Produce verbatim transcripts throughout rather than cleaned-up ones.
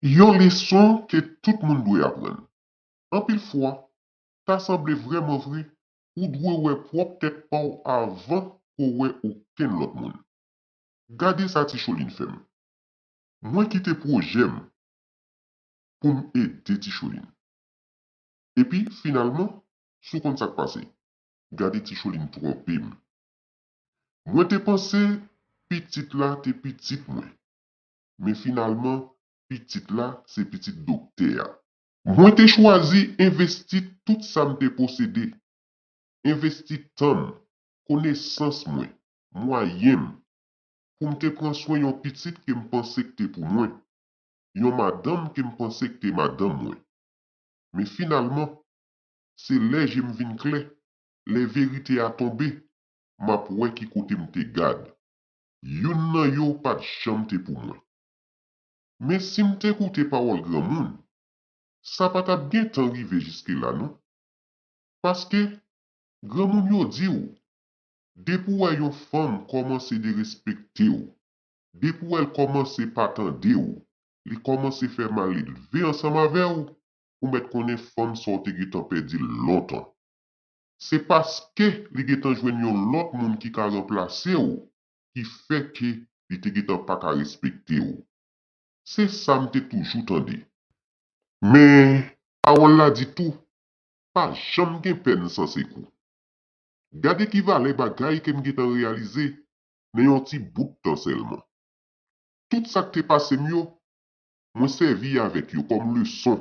Yon leson ke tout moun dwe aprann. Anpil fwa, ta sanble vrèman vre, ou dwe wè pwòp tèt pa w avan ke w wè okenn lòt moun. Gade sa Ti Cholin fè m. Mwen kite pwojè m pou m ede Ti Cholin. Epi, finalman, si w konn sa k pase, gade Ti Cholin twonpe m. Mwen te panse pitit la te pitit mwen, men finalman, pitit la se pitit doktè a. Mwen te chwazi envesti tout sa m te posede, envesti tan m, konesans mwen, mwayen m, pou m te pran swen yon pitit ke m panse k te pou mwen, yon madanm ke m panse k te madanm mwen. Men finalman, se lè je m vin klè, lè verite a tonbe, m ap wè ki kote m te gad. Youn nan yo pa t janm te pou mwen. Men si m te koute pawòl granmoun, sa pa t ap gentan rive jiske la non. Paske, granmoun yo di w, depi w wè yon fanm kòmanse derespekte w, depi w wè l kòmanse pa tande w, li kòmanse fè malelve ansanm avè w, ou mèt konnen fanm sa w te gentan pèdi l lontan. Se paske li gentan jwenn yon lòt moun ki ka ranplase w ki fè ke li te gentan pa ka respekte w. Se sa m te toujou tande. Men, pawòl la di tou, pa janm gen pèn san sekou. Gade ki valè bagay ke m gentan reyalize nan yon ti bout tan sèlman. Tout sa k te pase m yo, mwen sèvi avèk yo kòm leson,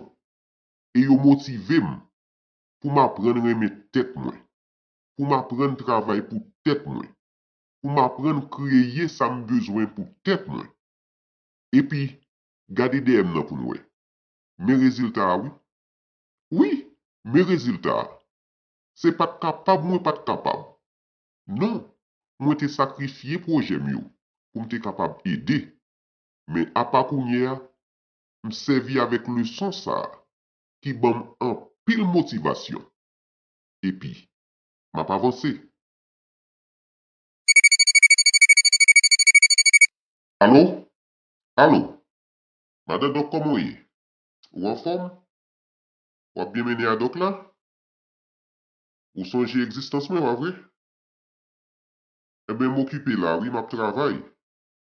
e yo motive m pou m aprann renmen tèt mwen, pou m aprann travay pou tèt mwen, pou m aprann kreye sa m bezwen pou tèt mwen. Epi, gade dèyè m nan pou n wè. Men rezilta a wi. Wi, men rezilta a. Se pa t kapab mwen pa t kapab. Non, mwen te sakrifye pwojè m yo pou m te kapab ede. Men apa kounye a, m sèvi avèk leson sa a ki ban m anpil motivasyon. Epi, m ap avanse. Alo? Alo? Madan Dòk, kòman w ye? Ou anfòm? W ap byen mennen a Dòk la? Ou sonje egzistans mwen, pa vre? Enben, m okipe la, wi, m ap travay.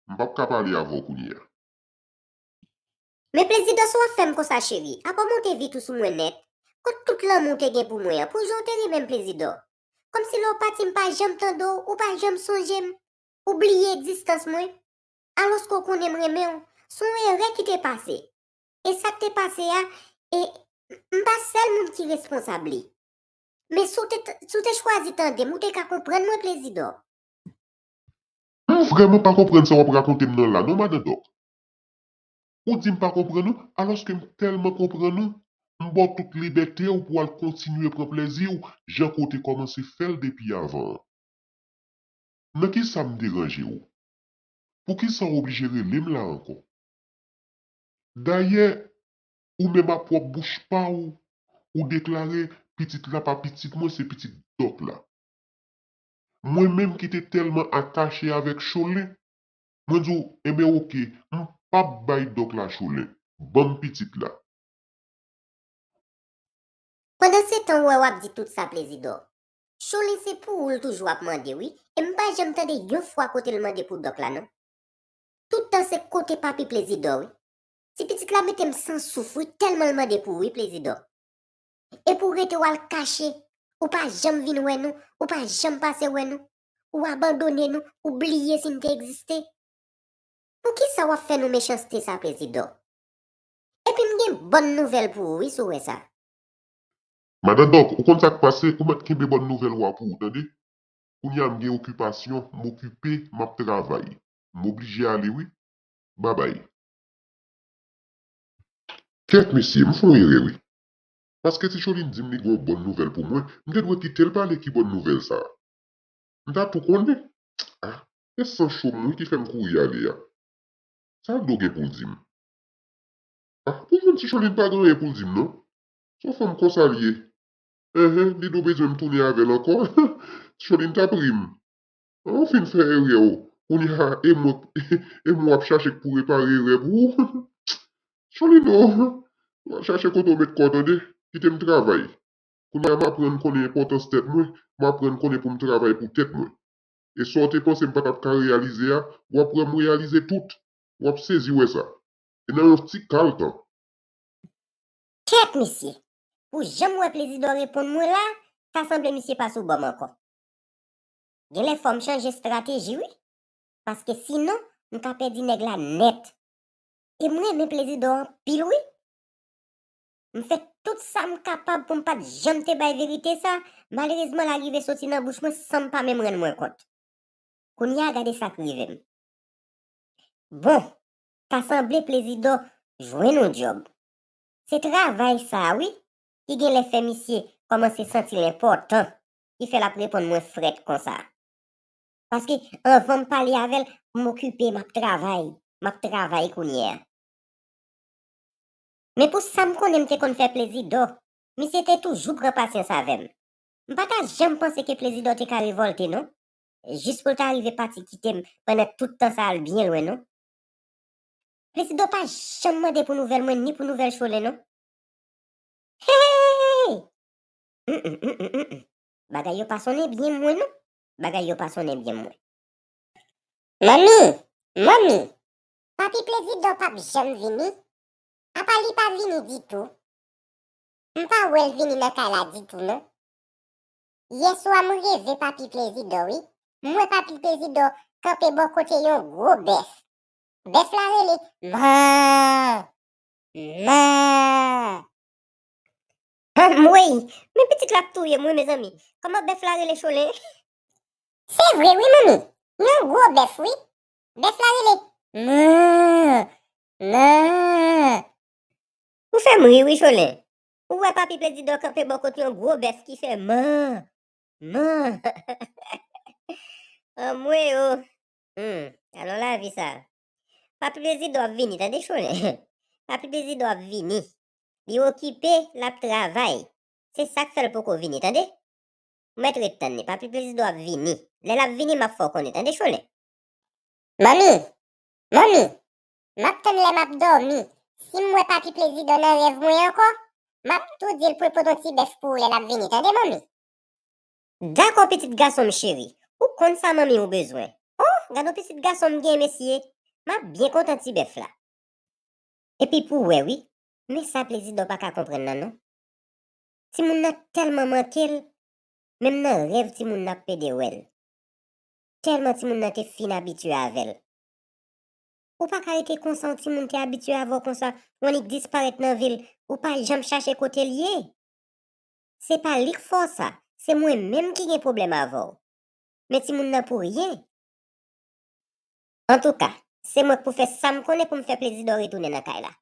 M p ap ka pale avè w kounye a. Men Plezidò, sa w ap fè m konsa, cheri? Apa w monte vit ou sou mwen nèt? Kot tout lanmou w te gen pou mwen an? Pou jan w te renmen m, Plezidò. Kòmsi lè w pati, m pa janm tande w, ou pa janm sonje m, ou bliye egzistans mwen. Alòske w konnen m renmen w, se yon erè ki te pase. E sa k te pase a, e m pa sèl moun ki responsab li. Men si w te, si w te chwazi tande m, ou te ka konprann mwen, Plezidò. M vrèman pa konprann sa w ap rakonte m nan la non, Madan Dòk. Ou di m pa konprann ou, alòske m tèlman konprann ou, m ba w tout libète w pou w al kontinye pran plezi w jan ke w te kòmanse fè l depi avan an. Nan kisa m deranje w? Poukisa w oblije rele m la ankò? Dayè, ou menm a pwòp bouch pa w, ou deklare pitit la pa pitit mwen, se pitit Dòk la. Mwen menm ki te tèlman atache avèk Cholin, mwen di w, enben oke, m p ap bay Dòk la Cholin, ban m pitit la. Pandansetan ou wè w ap di tout sa, Plezidò. Cholin se pou ou l toujou ap mande wi, e m pa janm tande yon fwa kote l mande pou Dòk la non. Tout tan se kote papi Plezidò wi. Ti pitit la mete m san souf wi, tèlman l mande pou ou wi, Plezidò. Epi w rete w al kache, ou pa janm vin wè nou, ou pa janm pase wè nou, ou abandone nou, ou bliye si n te egziste. Poukisa w ap fè nou mechanste sa, Plezidò? Epi m gen bòn nouvèl pou ou wi, si w wè sa. Madan Dòk, ou konn sa k pase, ou mèt kenbe bòn nouvèl ou a pou ou, tande? Kounye a m gen okipasyon, m okipe, m ap travay. M oblije ale wi. Babay. Kèt mesye, m fè yon erè wi. Paske Ti Cholin di m li gen yon bòn nouvèl pou mwen, m te dwe kite l pale ki bòn nouvèl sa a. M ta tou konnen. Ah, e san cho m wi ki fè m kouri ale a. Sa Lido gen pou l di m? Ah, pou jwenn Ti Cholin pa gen anyen pou l di m non. Se yon fanm konsa l ye. Enhen, Lido bezwen m tounen avè l ankò. Ti Cholin t ap ri m. An, ou fin fè erè w. Kounye a, e mwen, e mwen w ap chache k pou repare erè pou ou. Ti Paulino, w al chache kote w met kò w tande, kite m travay. Kounye a m aprann konnen enpòtans tèt mwen, m aprann konnen pou m travay pou tèt mwen. E sa w te panse m pa t ap ka reyalize a, w ap wè m reyalize tout. W ap sezi wè sa. E nan yon ti kal tan. Kèt mesye! Pou jan m wè Plezidò reponn mwen la, ta sanble misye pa sou bò m ankò. Genlè fò m chanje estrateji wi, paske sinon m ka pèdi nèg la nèt. E m renmen Plezidò anpil wi. M fè tout sa m kapab pou m pa t janm te bay verite sa, malerezman l arive soti nan bouch mwen san m pa menm rann mwen kont. Kounye a gade sa k rive m. Bon, ta sanble Plezidò jwenn yon djòb. Se travay sa a wi ki genlè fè misye kòmanse santi l enpòtan ki fè l ap reponn mwen frèt konsa. Paske anvan m pale avè l, m okipe, m ap travay, m ap travay kounye a. Men pou sa m konnen m te konn fè Plezidò, misye te toujou pran pasyans avè m. M pa ta janm panse ke Plezidò te ka revòlte non, jis pou l ta rive pati kite m pandan tout tan sa a l byen lwen non. Plezidò pa janm mande pou nouvèl mwen ni pou nouvèl Cholè non. Hey! Mm, mm, mm, mm, mm, mm. Bagay yo pa sonnen byen mwen non. Bagay yo pa sonnen byen mwen. Manmi, manmi, papi Plezidò p ap janm vini. Apa li pa vini ditou? M pa wè l vini nan kay la ditou non. Yè swa m reve papi Plezidò wi. M wè papi Plezidò kanpe bò kote yon gwo bèf. Bèf la rele man, man. Anmwey, men pitit la ap touye m wi mezanmi. Kòman bèf la rele Cholè? Se vre wi manmi, yon gwo bèf wi. Bèf la rele man, man. Ou fè m ri wi Cholè. Ou wè papi Plezidò kanpe bò kote yon gwo bèf ki fè man, man. Anmwey o. Hmm, alò lavi sa. Papi Plezidò ap vini tande Cholè. Papi Plezidò ap vini. Li okipe, l ap travay. Se sa k fè l poko vini tande. Ou mèt ret tann li, papi Plezidò ap vini. Lè l ap vini m ap fè w konnen tande Cholè. Manmi, manmi, m ap tann lè m ap dòmi. Si m wè papi Plezidò nan rèv mwen ankò, m ap tou di l pou l pote yon ti bèf pou ou lè l ap vini tande manmi. Dakò pitit gason m cheri, ou konn sa manmi w bezwen. Oh, gad yon pitit gason m gen mesye, m ap byen kontan ti bèf la. Epi pou w wè wi, men sa Plezidò pa ka konprann nan non. Timoun nan tèlman manke l, menm nan rèv timoun nan ap pede wè l. Tèlman timoun nan te fin abitye avè l. Ou pa ka rete konsa yon timoun te abitye avè w konsa, w annik disparèt nan vi l, ou pa janm chache kote l ye. Se pa li k fè w sa, se mwen menm ki gen pwoblèm avè w. Men timoun nan pou ryen. Antouka, se mwen k pou fè sa m konnen pou m fè Plezidò retounen nan kay la.